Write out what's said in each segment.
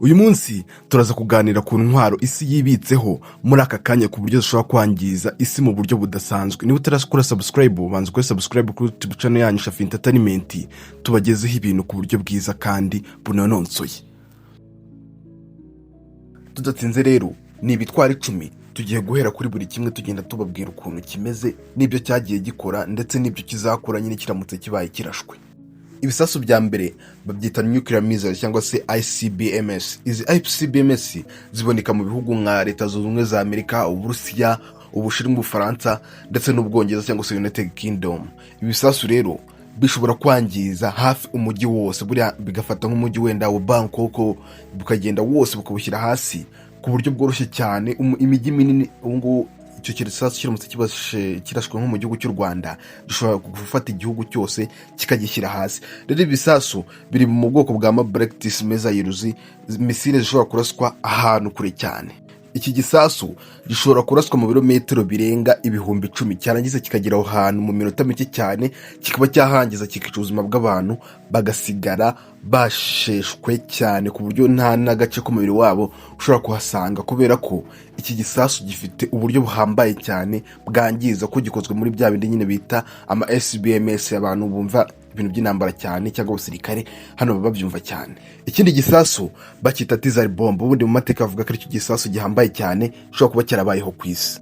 Uyu munsi turaza kuganira ku ntwaro isi yibitseho muri aka kanya, ku buryo zishobora kwangiza isi mu buryo budasanzwe. Niba utarakora subscribe, banza ukore subscribe kuri YouTube channel yanyu Shafi Entertainment, tubagezeho ibintu ku buryo bwiza kandi bunononsoye. Tudatinze rero, ni ibitwaro 10. Tugiye guhera kuri buri kimwe, tugenda tubabwira ukuntu kimeze n'ibyo cyagiye gikora ndetse n'ibyo kizakora nyine kiramutse kibaye kirashwe. Ibisasu bya mbere babyita nuclear missiles cyangwa se ICBMS. Izi ICBMS ziboneka mu bihugu nka Leta Zunze Ubumwe za Amerika, Uburusiya, Ubushinwa, Ubufaransa ndetse n'Ubwongereza cyangwa se United Kingdom. Ibi bisasu rero bishobora kwangiza hafi umujyi wose. Buriya bigafata nk'umujyi wenda wa Bangkok, bukagenda wose bukawushyira hasi ku buryo bworoshye cyane. Imijyi minini ubu ngubu, icyo gisasu kiramutse kirashwe nko mu gihugu cy'u Rwanda, gishobora gufata igihugu cyose kikagishyira hasi. Rero ibi bisasu biri mu bwoko bwa ballistic missiles, missile zishobora kuraswa ahantu kure cyane. Iki gisasu gishobora kuraswa mu birometero birenga 10,000, cyarangiza kikagera aho hantu mu minota mike cyane, kikaba cyahangiza, kikica ubuzima bw'abantu, bagasigara basheshwe cyane ku buryo nta n'agace k'umubiri wabo ushobora kuhasanga, kubera ko iki gisasu gifite uburyo buhambaye cyane bwangiza, ko gikozwe muri bya bindi nyine bita ama ICBMS. Abantu bumva ibintu by'intambara cyane cyangwa abasirikare hano baba babyumva cyane. Ikindi gisasu bacyita Tsar Bomb. Ubundi mu mateka bavuga ko aricyo gisasu gihambaye cyane gishobora kuba cyarabayeho ku isi.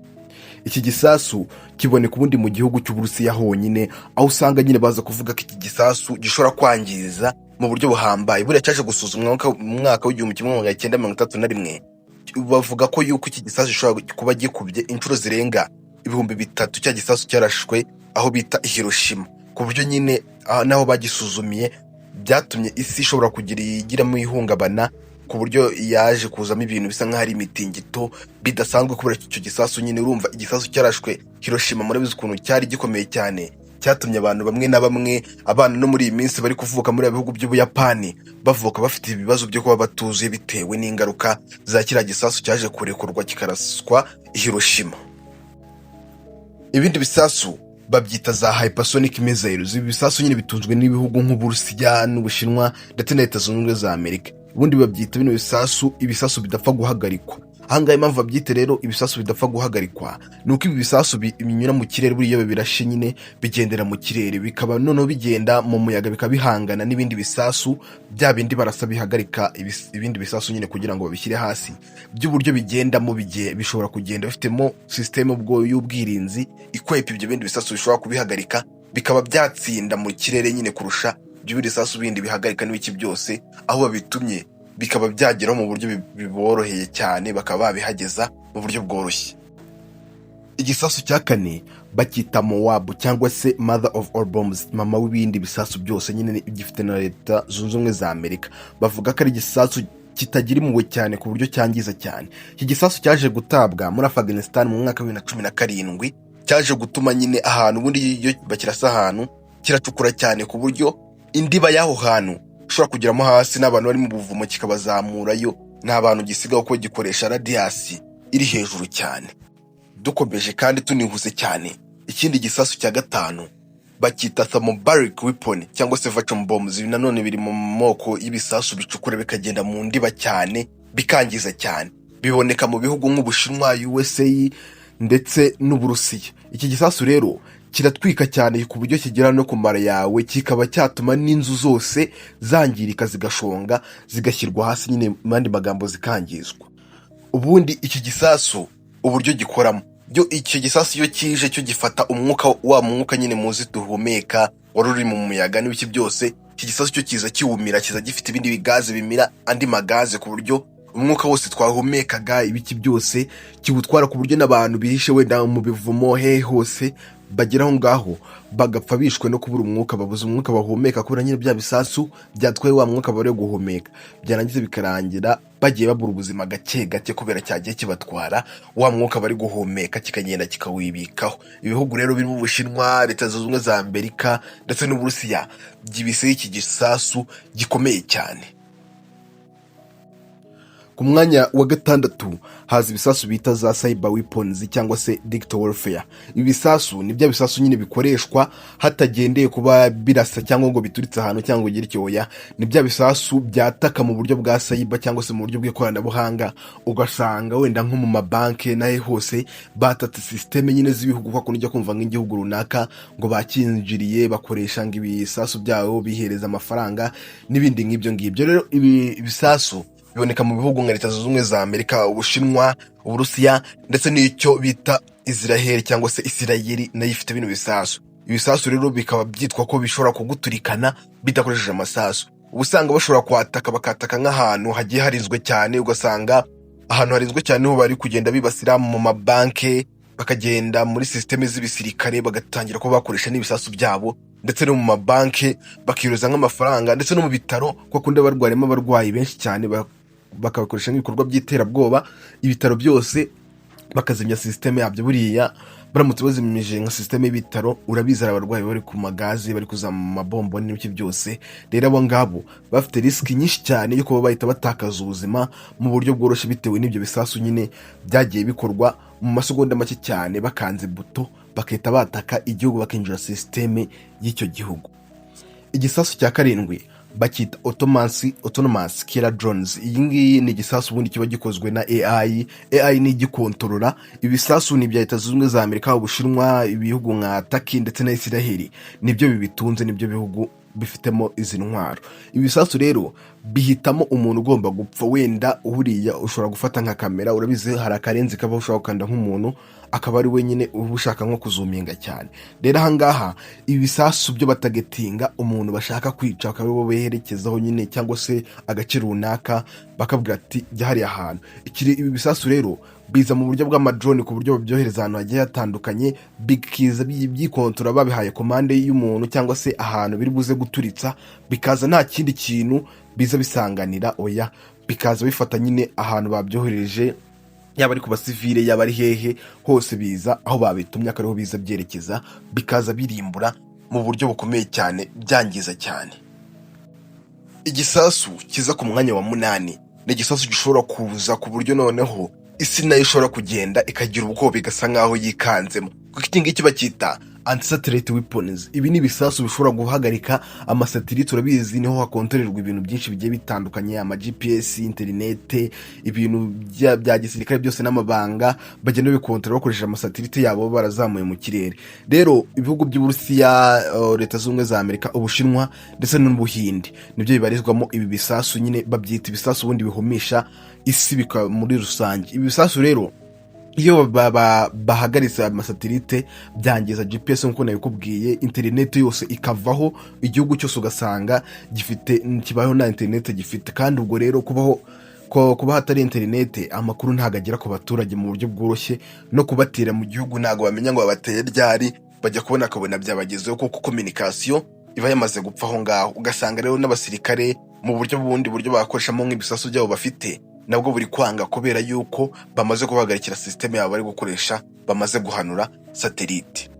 Iki gisasu kiboneka ubundi mu gihugu cy'Uburusiya honyine, aho usanga nyine baza kuvuga ko iki gisasu gishobora kwangiza mu buryo buhambaye. Buriya cyaje gusuzumwa mu mwaka w'1931, bavuga ko yuko iki gisasu gishobora kuba gikubye inshuro zirenga 3000 cya gisasu cyarashwe aho bita Hiroshima, ku buryo nyine naho bagisuzumiye byatumye isi ishobora kugira igiramo ihungabana, ku buryo yaje kuzamo ibintu bisa nk'aho ari imitingito bidasanzwe kubera icyo gisasu nyine. Urumva, igisasu cyarashwe Hiroshima, murabizi ukuntu cyari gikomeye cyane, cyatumye abantu bamwe na bamwe, abana no muri iyi minsi bari kuvuka muri bihugu by'Ubuyapani, bavuka bafite ibibazo byo kuba batuzuye bitewe n'ingaruka za kiriya gisasu cyaje kurekurwa kikaraswa i Hiroshima. Ibindi bisasu babyita za hypersonic missiles. Ibi bisasu nyine bitunzwe n'ibihugu nk'Uburusiya n'Ubushinwa ndetse na Leta Zunze Ubumwe za Amerika. Ubundi babyita bino bisasu ibisasu bidapfa guhagarikwa. Ahangaha impamvu babyita rero ibisasu bidapfa guhagarikwa ni uko ibi bisasu binyura mu kirere. Buriya iyo birashe nyine bigendera mu kirere, bikaba noneho bigenda mu muyaga, bikaba bihangana n'ibindi bisasu bya bindi barasa bihagarika ibindi bisasu nyine kugira ngo babishyire hasi. By'uburyo bigendamo, bishobora kugenda bifitemo sisiteme ubwo y'ubwirinzi ikwepa ibyo bindi bisasu bishobora kubihagarika, bikaba byatsinda mu kirere nyine kurusha ibyo bindi bisasu bindi bihagarika n'ibiki byose. Aho babitumye bikaba byageraho mu buryo biboroheye cyane, bakaba babihageza mu buryo bworoshye. Igisasu cya kane bacyita MOAB cyangwa se Mother of All Bombs, mama w'ibindi bisasu byose nyine. Gifite na Leta Zunze Ubumwe za Amerika. Bavuga ko ari igisasu kitagira impuhwe cyane, ku buryo cyangiza cyane. Iki gisasu cyaje gutabwa muri Afghanistan mu mwaka wa 2017. Cyaje gutuma nyine ahantu, ubundi iyo bakirasa ahantu kiracukura cyane, ku buryo indiba y'aho hantu ushobora kugeramo hasi n'abantu bari mu buvumo kikabazamurayo, nta bantu gisigaho, kuko gikoresha radius iri hejuru cyane. Dukomeje kandi tunihuse cyane, ikindi gisasu cya gatanu bacyita thermobaric weapon cyangwa se vacuum bombs. Ibi nanone biri mu moko y'ibisasu bicukura bikagenda mu ndiba cyane, bikangiza cyane. Biboneka mu bihugu nk'Ubushinwa, USA ndetse n'Uburusiya. Iki gisasu rero kiratwika cyane, ku buryo kigera no ku mara yawe, kikaba cyatuma n'inzu zose zangirika, zigashonga, zigashyirwa hasi nyine, mu yandi magambo zikangizwa. Ubundi iki gisasu uburyo gikoramo byo, icyo gisasu iyo kije cyo gifata umwuka, wa mwuka nyine muzi duhumeka wari uri mu muyaga n'ibiki byose. Iki gisasu cyo kiza kiwumira, kiza gifite ibindi bigaze bimira andi magaze, ku buryo umwuka wose twahumekaga, ibiki byose, kiwutwara, ku buryo n'abantu bihishe wenda mu bivumo hehe hose bagera aho ngaho bagapfa bishwe no kubura umwuka, babuze umwuka bahumeka kubera nyine bya bisasu byatwaye wa mwuka bari guhumeka. Byarangiza bikarangira bagiye babura ubuzima gake gake, kubera cyagiye kibatwara wa mwuka bari guhumeka, kikagenda kikawibikaho. Ibihugu rero birimo Ubushinwa, Leta Zunze Ubumwe za Amerika ndetse n'Uburusiya byibiseho iki gisasu gikomeye cyane. Ku mwanya wa gatandatu haza ibisasu bita za cyber weapons cyangwa se digital warfare. Ibi bisasu ni bya bisasu nyine bikoreshwa hatagendeye kuba birasa cyangwa ngo bituritse ahantu cyangwa ngo ugire icyoya. Ni bya bisasu byataka mu buryo bwa cyber cyangwa se mu buryo bw'ikoranabuhanga, ugasanga wenda nko mu mabanki n'ahe hose batatse système nyine z'ibihugu, kuko ujya kumva nk'igihugu runaka ngo bakinjiriye, bakoresha ngo ibisasu byabo, bihereza amafaranga n'ibindi nk'ibyo ngibyo. Rero ibi bisasu biboneka mu bihugu nka Leta Zunze Ubumwe za Amerika, Ubushinwa, Uburusiya ndetse n'icyo bita Israel cyangwa se Isirayeli, nayo ifite bino bisasu. Ibisasu rero bikaba byitwa ko bishobora kuguturikana bidakoresheje amasasu. Uba usanga bashobora kwataka, bakataka nk'ahantu hagiye harinzwe cyane, ugasanga ahantu harinzwe cyane niho bari kugenda bibasira, mu mabanke, bakagenda muri système z'ibisirikare, bagatangira kuba bakoresha n'ibisasu byabo, ndetse no mu mabanke bakiroza nk'amafaranga, ndetse no mu bitaro kuko akunda barwariyemo abarwayi benshi cyane, bakabakoresha nk'ibikorwa by'iterabwoba, ibitaro byose bakazimya système yabyo. Buriya baramutse bazimije nka système y'ibitaro, urabizi, hari abarwayi bari ku magazi, bari kuzamura amabombo n'ibiki byose. Rero abo ngabo bafite risk nyinshi cyane yo kuba bahita batakaza ubuzima mu buryo bworoshye, bitewe n'ibyo bisasu nyine byagiye bikorwa mu masegonda make cyane, bakanze buto bagahita bataka igihugu, bakinjira système y'icyo gihugu. Igisasu cya karindwi bacyita autonomous killer drones. Iyi ngiyi ni igisasu ubundi kiba gikozwe na AI. AI ni igikontorora. Ibisasu ni ibya Leta Zunze Ubumwe za Amerika, Ubushinwa, ibihugu nka Turkey ndetse na Israel, nibyo bibitunze, nibyo bihugu bifitemo izi ntwaro. Ibisasu rero bihitamo umuntu ugomba gupfa. Wenda uriya ushobora gufata nka kamera, urabizi hari akarenzi kaba, ushobora gukanda nk'umuntu akaba ari wenyine uba ushaka nko kuzuminga cyane. Rero ahangaha ibisasu byo batargetinga umuntu bashaka kwica, bakaba aribo beherekezaho nyine, cyangwa se agace runaka, bakabwira ati: "Jya hariya hantu." Ibi bisasu rero biza mu buryo bw'amadrone, ku buryo babyohereza ahantu hagiye hatandukanye, bikiza byikontora, babihaye commande y'umuntu cyangwa se ahantu biri buze guturitsa, bikaza nta kindi kintu biza bisanganira, oya, bikaza bifata nyine ahantu babyohereje, yaba ari ku basivile, yaba ari hehe hose, biza aho babitumye akariho biza byerekeza, bikaza birimbura mu buryo bukomeye cyane, byangiza cyane. Igisasu kiza ku mwanya wa munani ni igisasu gishobora kuza ku buryo noneho isi nayo ishobora kugenda ikagira ubwoba, igasa nk'aho yikanzemo, kuko iki ngiki bacyita anti-satellite weapons. Ibi ni ibisasu bishobora guhagarika amasatelite. Urabizi, niho hakontorerwa ibintu byinshi bigiye bitandukanye, ama GPS, interinete, ibintu bya gisirikare byose n'amabanga bagenda babikontorora bakoresheje amasatelite yabo barazamuye mu kirere. Rero ibihugu by'Uburusiya, Leta Zunze Ubumwe za Amerika, Ubushinwa ndetse n'Ubuhinde nibyo bibarizwamo ibi bisasu nyine. Babyita ibisasu ubundi bihumisha isi bikaba muri rusange. Ibi bisasu rero iyo bahagaritse amasatelite, byangiza GPS nk'uko nabikubwiye, interineti yose ikavaho, igihugu cyose ugasanga gifite kibayeho nta interineti gifite. Kandi ubwo rero kubaho ko kuba hatari interineti, amakuru ntabwo agera ku baturage mu buryo bworoshye, no kubatera mu gihugu ntabwo bamenya ngo babateye ryari, bajya kubona akabona byabagezeho, kuko communication iba yamaze gupfa aho ngaho. Ugasanga rero n'abasirikare mu buryo bundi buryo bakoreshamo nk'ibisasu byabo bafite nabwo buri kwanga, kubera yuko bamaze guhagarikira système yabo bari gukoresha, bamaze guhanura satelite.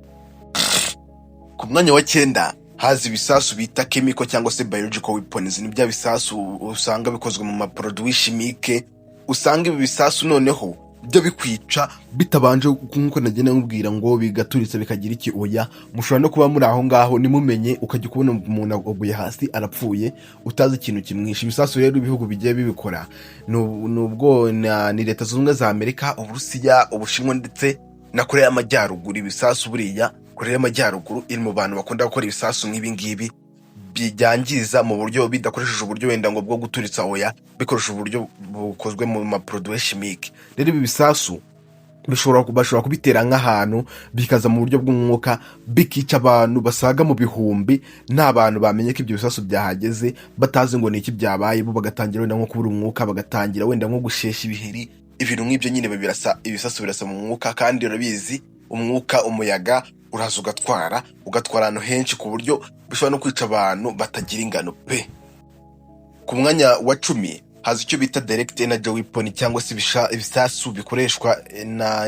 Ku mwanya wa cyenda haza ibisasu bita chemical cyangwa se biological weapons. Ni bya bisasu usanga bikozwe mu maproduits chimiques. Usanga ibi bisasu noneho byo bikwica bitabanje, nk'uko nagenda nkubwira, ngo bigaturitse bikagira iki, oya. Mushobora no kuba muri aho ngaho nimumenye, ukajya kubona umuntu aguye hasi arapfuye, utazi ikintu kimwishe. Ibisasu rero ibihugu bigiye bibikora ni ubwo ni Leta Zunze Ubumwe za Amerika, Uburusiya, Ubushinwa ndetse na Korea y'Amajyaruguru. Ibisasu buriya Korea y'Amajyaruguru iri mu bantu bakunda gukora ibisasu nk'ibi ngibi byangiza mu buryo bidakoresheje uburyo wenda ngo bwo guturitsa, oya, bikoresha uburyo bukozwe mu maproduits chimiques. Rero ibi bisasu bashobora kubitera nk'ahantu, bikaza mu buryo bw'umwuka, bikica abantu basaga mu bihumbi, nta bantu bamenye ko ibyo bisasu byahageze, batazi ngo ni iki byabaye, bo bagatangira wenda nko kubura umwuka, bagatangira wenda nko gushesha ibiheri, ibintu nk'ibyo nyine. Birasa, ibisasu birasa mu mwuka, kandi urabizi umwuka, umuyaga uraza ugatwara ahantu henshi, ku buryo bishobora no kwica abantu batagira ingano pe. Ku mwanya wa 10 haza icyo bita direct energy weapon, cyangwa se ibisasu bikoreshwa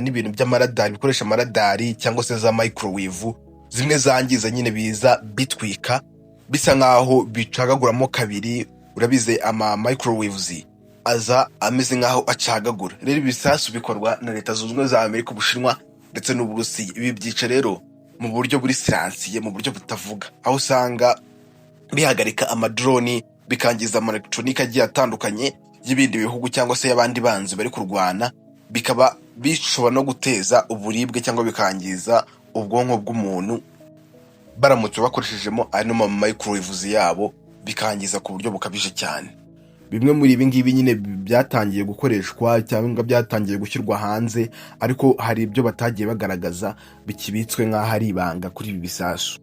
n'ibintu by'amaradari, bikoresha amaradari cyangwa se za microwave zimwe zangiza nyine, biza bitwika bisa nkaho bicagaguramo kabiri. Urabizi ama microwaves Aza ameze nk'aho acagagura. Rero ibisasu bikorwa na Leta Zunze Ubumwe za Amerika, Ubushinwa ndetse n'Uburusiya. Ibi byica rero mu buryo buri silencieux, mu buryo butavuga, aho usanga bihagarika amadroni, bikangiza ama elegitoronike agiye atandukanye y'ibindi bihugu cyangwa se y'abandi banzi bari kurwana, bikaba bishobora no guteza uburibwe cyangwa bikangiza ubwonko bw'umuntu baramutse bakoreshejemo ano ma microwaves yabo, bikangiza ku buryo bukabije cyane. Bimwe muri ibi ngibi nyine byatangiye gukoreshwa cyangwa byatangiye gushyirwa hanze, ariko hari ibyo batagiye bagaragaza bikibitswe nk'aho ari ibanga kuri ibi bisasu.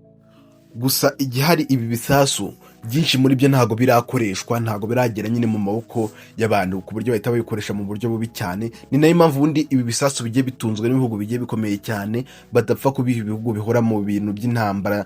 Gusa igihari, ibi bisasu byinshi muri byo ntabwo birakoreshwa, ntabwo biragera nyine mu maboko y'abantu ku buryo bahita babikoresha mu buryo bubi cyane. Ni nayo mpamvu ubundi ibi bisasu bigiye bitunzwe n'ibihugu bigiye bikomeye cyane, badapfa kubiha ibihugu bihora mu bintu by'intambara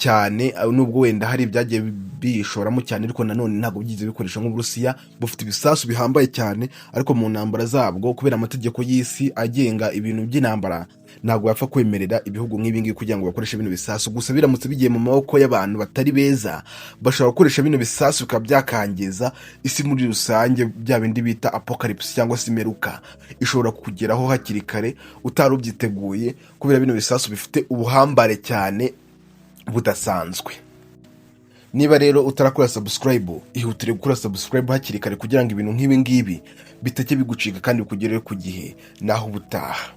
cyane, nubwo wenda hari ibyagiye bishoramo cyane, ariko nanone ntabwo byigeze bikoresha. Nk'Uburusiya bufite ibisasu bihambaye cyane, ariko mu ntambara zabwo, kubera amategeko y'isi agenga ibintu by'intambara, ntabwo yapfa kwemerera ibihugu nk'ibi ngibi kugira ngo bakoreshe bino bisasu. Gusa biramutse bigiye mu maboko y'abantu batari beza, bashobora gukoresha bino bisasu bikaba byakangiza isi muri rusange. Bya bindi bita apocalypse cyangwa se imperuka ishobora kukugeraho hakiri kare utari ubyiteguye, kubera bino bisasu bifite ubuhambare cyane budasanzwe. Niba rero utarakora subscribe, ihutire gukora subscribe hakiri kare kugira ngo ibintu nk'ibi ngibi bitajya bigucika kandi bikugereho ku gihe. Naho ubutaha.